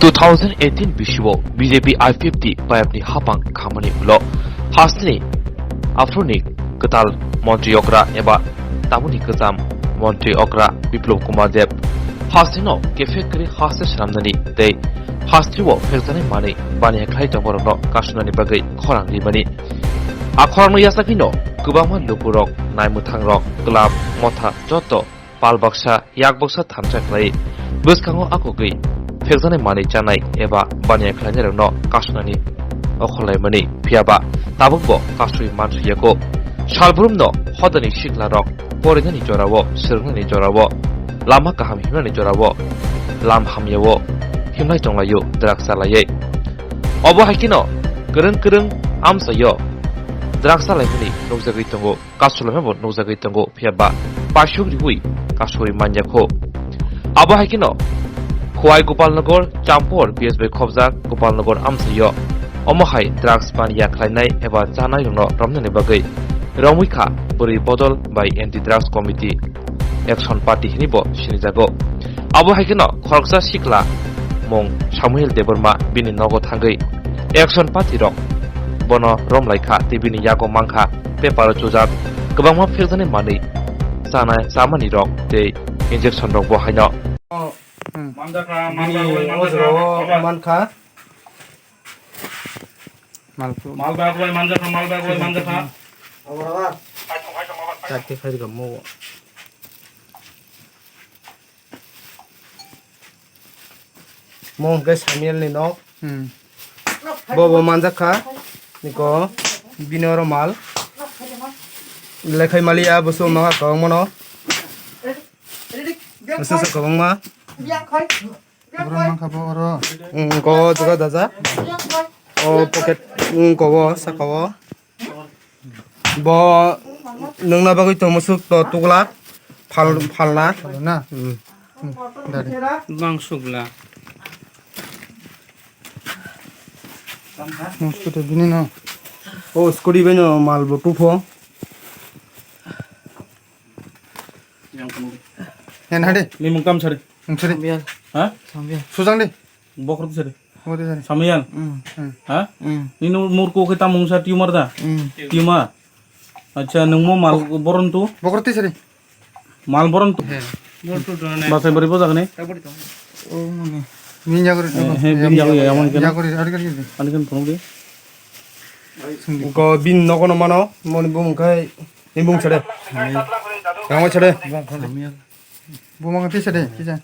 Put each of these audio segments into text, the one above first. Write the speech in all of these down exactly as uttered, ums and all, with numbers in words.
Two thousand eighteen bisio B J P I P F T payapni hapang khamani ulo hasteni aphuruni kwtal montri okra eba tabukni kwcham montri okra Biplop Kumar Deb hasteno kephek kwrwi haste swnamnani tei hasteo phekjaknai manwi baniya khlai tongmarokno kasunani bagwi khorang rimani. A khorangno yachagwino kwbangma lukurok, naimwthangrok, club, motha joto pal baksa, yak baksa thansa khlai bwskango akugwi phekjaknai manwi chanai eba baniya khlainairokno kasunani okhorlaimani. Phiyaba tabukbo kasui mansuyago. Salbrumno hodani siklarok porinani jorao, swrwngnani jorao, lama kaham himnani jorao, lam hamyao himlai tonglaio drugs chalaiwi. Obo hai kheno kwrwng kwrwng amchaio drugs chalaimani nukjagwi tongo. Kasulaimabo nukjagwi tongo, phiyaba paisuk riwi kasui manyakho. Abo hai kheno Khowai Gopalnagar, Champur B S bai khobjak Gopalnagar amchaio. Omo hai drugs ban ya khlainai eba chanai rokno romnani bagwi romwi kha bwrwi bodol bai Anti Drugs Committee Action Party hinwi bo sinijago. Abo hai kheno khoroksa sikla mung Samuel Debbarma bini nogo thangwi Action Party rok bono romlai kha tei bini yago mankha paper o chujak kwbangma phekjaknai manwi chanai chamani rok tei injection rok bo haino. Hmm. Bini o jaga o mankha. Malku. Mal bag bai manjakha, mal bag bai manjakha. Chakti khairikha mo. Mo hwnkhe Samuel ni nok. Hmm. Bo bo manjakha. Niko bini oro mal. Lekhai maliya busu maka kawang mano. Busu su kawang ma. Borok mankha bo oro. Mm, ko jaga daja. O pocket, mm, ko o saka o. Bo nungna bagwi tong musuk to tukla phal, phalna. Phalna? Mm. Dari. Bang sugla. Mosquito bini no. O scooty bai no mal bo tupho. Yang kunu. Yan hade. Ni mung kam sari. Mung sari. Sambial. Ha? Sambial. Sujang de. Bokrok sari. Bokrok sari. Sambial. Hmm. Hmm. Ha? Hmm. Ni no murko ke tamung sa tumor da. Hmm. Tumor. Acha nung mo mal boron tu. Bokrok ti sari. Mal boron tu. He. Basai bari bo jagani. Oh mane. Min jagori. He bin jagori ya man kana. Jagori ari kari. Ani kan phone de. Ko bin nogo no mano moni bung kai. Ni bung chade. Yang chade. Bung kai. Buma kati sade, kisa.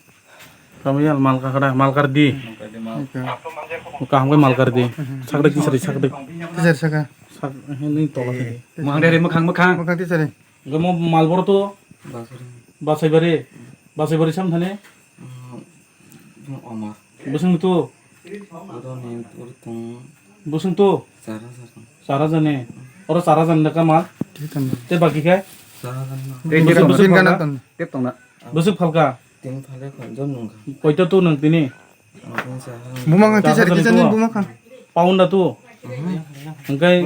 Kami yal mal kakada, mal kardi. Oke. Kaham kai mal kardi. Sakde kisa di sakde. Kisa saka. Sak, ini tola sini. Mukhang dari mukhang mukhang. Mukhang kisa di. Gamo mal bor tu. Basai bari. Basai bari sam thane. Omar. Busung tu. Oro ni oro tong. Busung tu. Sara sara. Sara jani. Oro sara jani da kamal. Te bagi kai. Sara jani. Busuk, busuk phalka. Tep tongna. Busuk phalka. Tin phale khon jon nungkha. Koito tu nung tini. Buma khan tisar kisa ni buma khan. Paunda tu. Engkai.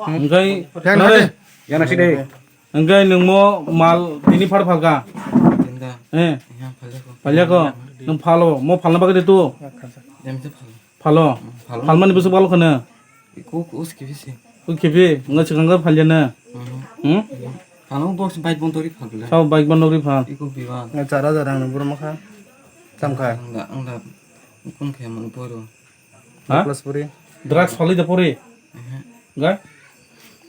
Engkai. Yang nasi de. Hingke nwng mo mal tini phar phalka? Tinda. Eh. Yang phalya ko. Phalya ko. Nwng phalo. Mo phalna bagwi de tu. Yang se phalo. Phalo. Phalo. Phalmani bwswk phalo khwna? Iko ko us kibisi. Ko kibi. Nga swkang khe phalya na. Hmm? Phalo box bike bon dori phal bela. Sao bike bon dori phal. Iko biwa. Nga chara jara nang boro makha. Chamkha. Angda angda. Kun khe man boro. Ha? Plus puri. Drugs phalwi da pori? Ehe. Ga?